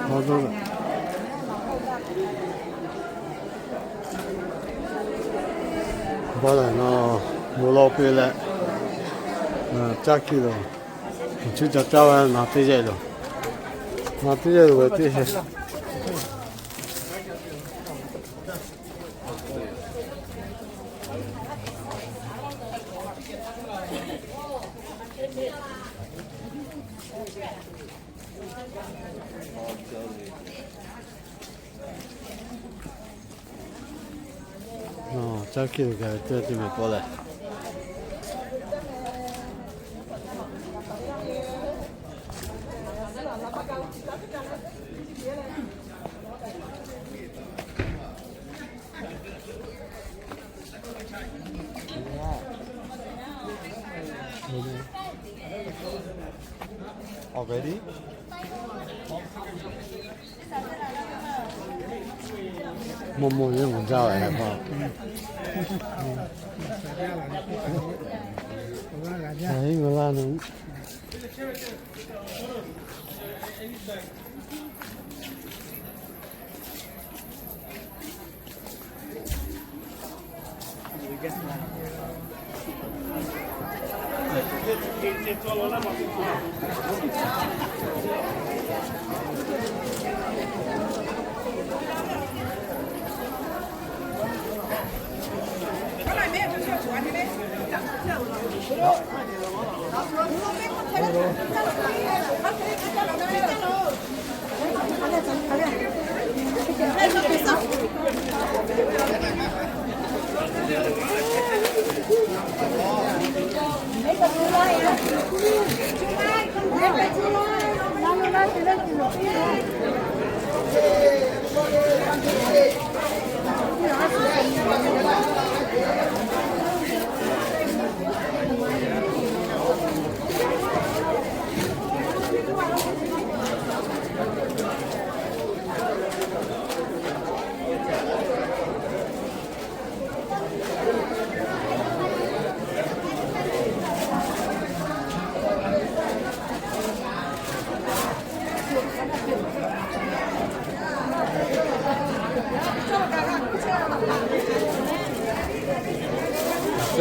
Awˬ, bawˇ lehˬ nawˬ, bon lawˬ piˇ leh, caˇ kiˇ loˬ. Cuˇ ca caˇ ve naˬ teˇ yehˬ loˬ. Naˬ teˇ yehˬ loˬ ve teˇ sheˍ. Caˇ kiˇ loˬ kaꞈ teˇ teˇ mehˍ k'oˆ leh. Already? Mawˇ mawˇ yawˇ ngaˬ jaˇ ve k'o, ngaˬ laˇ naˬ.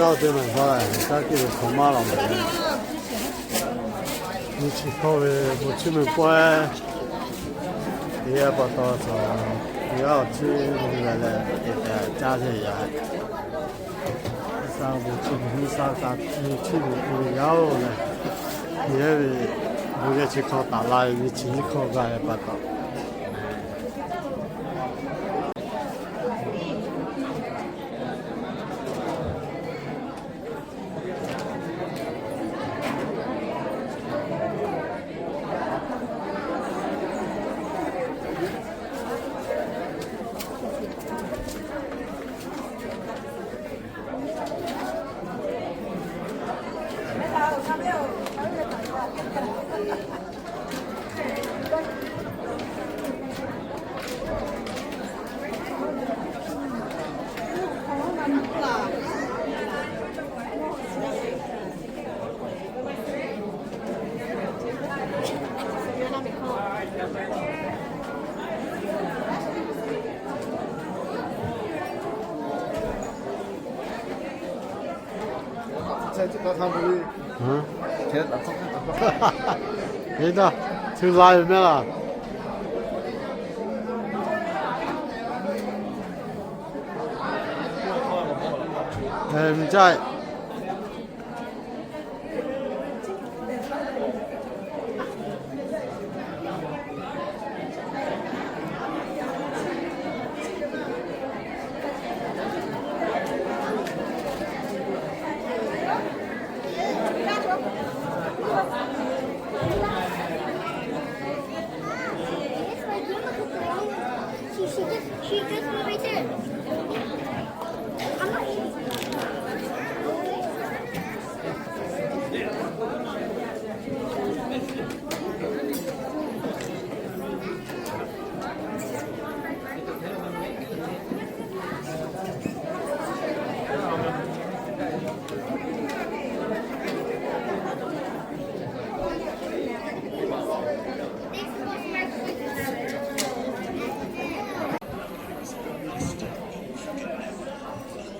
Caˇ teˇ maˬ hk'aw lehˬ, caˇ kiˇ ve hk'awꞈ maˇ lawˬ mehˍ. Nyi chi hkawˇ ve bon chiˇ mvuh pawehˇ teˇ yanˇ pa taw, yaˇ awˬ chiˇ mvuh leh leh te tehꞈ caˇ sheˍ yaꞈ. Sa bon chiˇ mvuh, sa ka nyi chiˇ mvuh ve yaˇ oˬ leh, yehˇ ve bon yehˇ chi hkawˇ taˍ la ve nyi chi nyiˇ hkawˇ g'a ve pa taw. Hk'e taˇ, htu lai ve mehˆ laˬ. Mvuhˇ caˇ.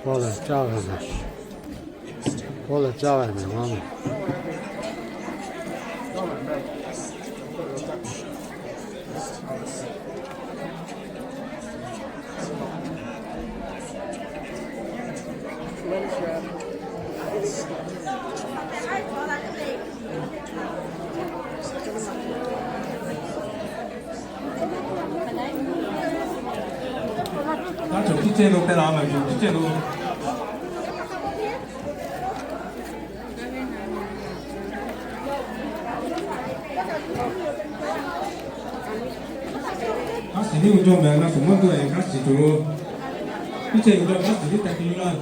K'oˆ leh caˇ ve, k'oˆ leh caˇ ve maˇ. Taˇ cawˬ tiˉ cehˇ lo hpehˇ la, maˬ cawˬ tiˉ cehˇ lo. Hk'aˉ shiˍ tiˉ ve cawˇ mehˍ, na suhˍ maˇ tuˬ e hk'aˉ shiˍ tuˬ lo. Tiˉ cehˇ ve cawˇ hk'aˉ shiˍ tiˉ te tuˬ lo laˇ.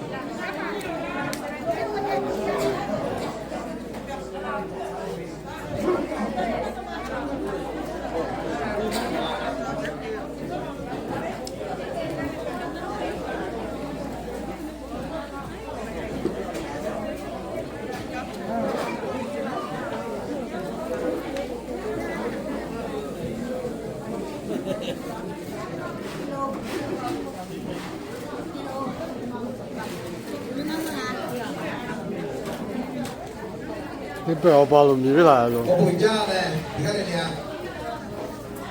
Teˇ pehˇ awˬ pa lo miˬ ve laˬ lo. Awˬ bon jaˇ leh, teˇ g'aˇ le le a,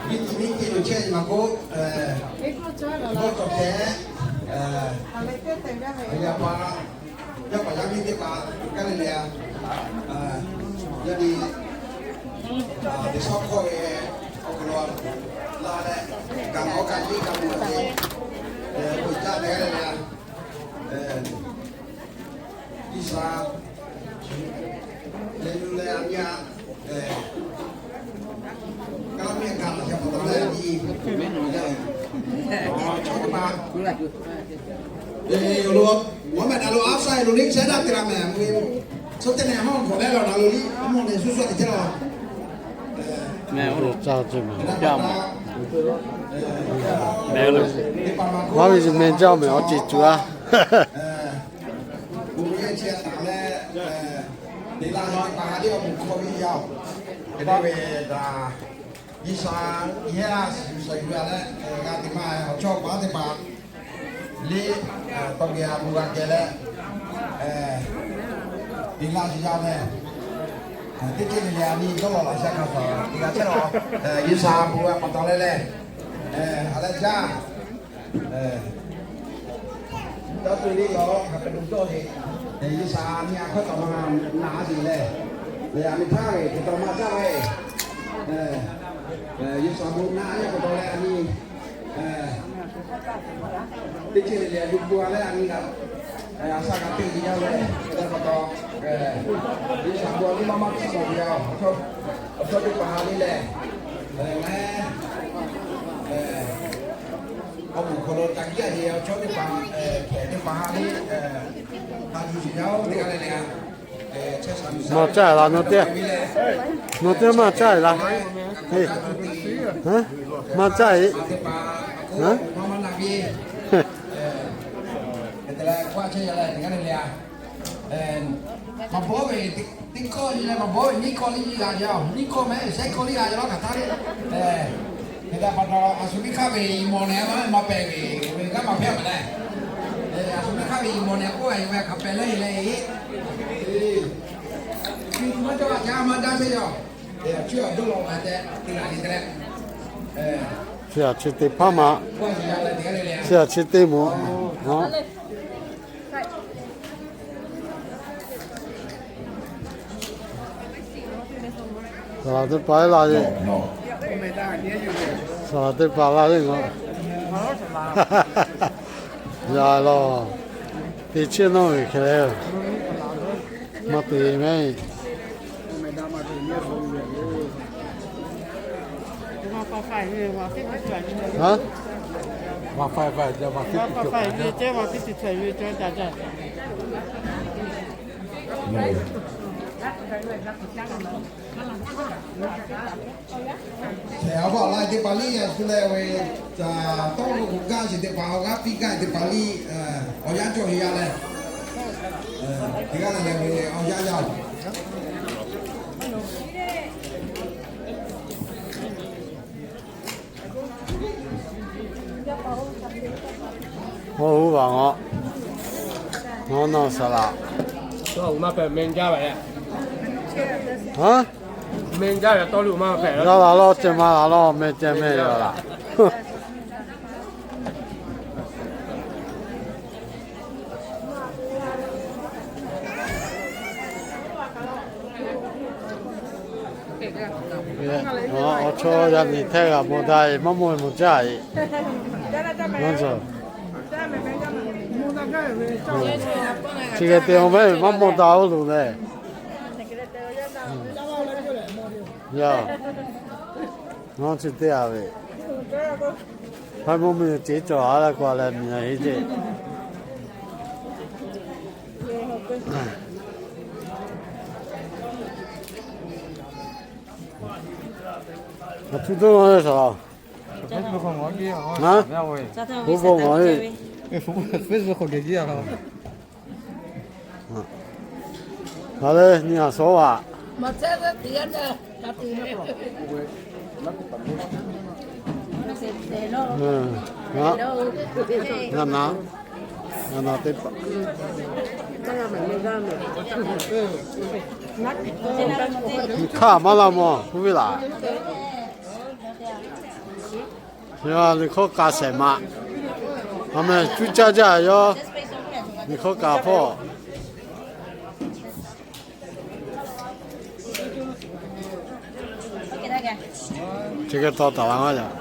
miˇ ti miˇ ti lo chehˇ maˇ k'oˆ, vawˇ tawˬ tehꞈ, a yaˇ pa, yaˇ paˍ yaˇ miˇ teˇ hpaˍ teˇ g'aˇ le le a, yaˇ nyi, teˇ shawˉ hkawˇ ve awˬ hk'aw lo la leh, kaꞈ awˬ kaꞈ nyi kaꞈ mawˬ ve, awˬ bon jaˇ teˇ g'aˇ le le a. G'uiˬsha leh yuˬ leh a nyi a, kaˇ miˇ kaꞈ laꞈ sheh pa taw leh a nyi, chaw teˇ hpaˍ, awˬ lo, mawˬ mehˍ daꞈ lo a shaˆ e lo liˇ chehˇ daꞈ te la mehˍ, mvuhˇ e, chaw teˇ nehˬ hawˉ hk'awꞈ leh law na lo liˇ mvuhˇ nehˬ shu shu a te chehˇ law. Maˇ ve meh jaˇ mehˍ awˬ ceuˬ cuˬ a. Bon yehˬ chi a taˍ leh, teꞈ la ve teˇ hpaˍ lehˬ awˬ bon hkawˇ ve yaˇ oˬ. Teˇ hpaˍ ve daꞈ, G'uiˬsha yehˇ a shuˍ shuˍ yuˬ a leh, g'a teꞈ ma awˬ chawˇ paˍ teˇ hpaˍ lehˬ, tawˇ geh a bon g'a kehˬ leh, teꞈ la shuˍ yaˇ leh, teˇ ceuˬ le le a nyi dawˇ law laꞈ sha hk'a shuˍ teˇ g'aˇ chehˇ law. G'uiˬsha bon g'a pa taw leh leh, a leh jaˇ. Dawˇ tuˬ le yaw hk'a peu-eˬ dawˇ heˆ. G'uiˬsha nyi a hkawˇ taw ma na a sheˍ leh, a miˬ htaˇ ve hk'e taw ma caˇ ve, G'uiˬsha bon na a yaˇ pa taw leh a nyi, teˇ ceuˬ le le a yuˬ peuˬ a leh a nyi kaꞈ, a shaꞈ kaꞈ teˇ nyi yaˇ leh, a pa taw, G'uiˬsha bon a nyi maˇ maˇ chiˇ mawˬ ve a, awˬ chawˇ teˇ hpaˍ ha le leh, leh, awˬ moˍ hk'aw lo taꞈ kiˇ a yeˬ awˬ chawˇ teˇ hpaˍ, hpehꞈ teˇ hpaˍ ha le, ha yuˬ shiˍ yaˇ oˬ teˇ g'aˇ le le a. Maˇ caˇ la nawˬ teˇ, nawˬ teˇ maˇ caˇ la. Maˇ caˇ e. Maˇ bawˆ ve teˇ kawˆ nyi leh maˇ bawˆ ve nyiˇ kawˆ liˇ g'a yaˇ, nyiˇ kawˆ mehˍ shehˆ kawˆ liˇ g'a yaˇ lawˉ kaꞈ htaˇ le. Hk'e te pa taw, a shu miˇ hk'aˇ ve iˍ mawˬ nehˬ maˇ maˇ pehˍ ve, g'a maˇ hpehꞈ a mehˍ leh, a shu miˇ hk'aˇ ve iˍ mawˬ nehˬ k'oˆ a yoˬ ve hk'a pehˍ lehˇ e leh e, maˇ cawˇ a caˇ maˇ daˇ chehˇ yaˇ. Chi a dawˇ law tehꞈ te la le te leh, chi a chi te hpaˇ ma, chi a chi te mawˬ. Saˍ laꞈ teˇ hpaˍ la ve, saˍ laꞈ teˇ hpaˍ la ve ngaˬ yaˇ laˬ, teˇ chiˇ nawˇ ve hk'e leh, maˇ te mehˍ. Hk'e awˬ hpawˇ a la teˇ hpaˍ liˇ a shu leh ve, tawˇ lo k'o gaˇ sheˍ teˇ hpaˍ, awˬ g'aˇ piˇ gaˇ teˇ hpaˍ liˇ, awˬ yanˇ cawˬ ve yaˇ leh, teˇ g'aˇ leh leh ve awˬ yanˇ yaˇ oˬ. Oˇ, uˉ vaˬ ngaˬ. Naw naw saˍ laꞈ. Haˉ, yaˇ laˬ lawˇ, ceh ma laˬ lawˇ, meh ceh meh yaˬ laˬ. Awˬ chaw yaˇ miˬ hteˇ g'aꞈ mawˬ daꞈ e, maˇ mawˬ e mawˬ jaˇ e. Chi hk'e te awˬ mehˉ maˇ mawˬ daꞈ oˇ loˬ leh. Yaˇ, nawˬ chi teˇ g'aˇ ve, hpaˇ mvuhˇ miˬ ceˇ cawˬ a leh k'o leh miˬ a heˆ ceˇ. Awˬ hpfuhˇ toˇ a ve saˍ laꞈ. Awˬ hpfuhˇ k'o ngaˬ e, a le nyi a shawˉ vaꞈ. Ngaˬ na, ngaˬ na teˇ hpaˍ. Hkaˇ maˇ laˇ mawˬ k'oˆ ve laˬ. Liꞈ hkawˇ kaꞈ shehˍ ma. A meh cuˇ caˇ jaˇ yawˇ. Liꞈ hkawˇ kaꞈ hpawˇ. Chi hk'e taw taˍ la maˇ yaꞈ.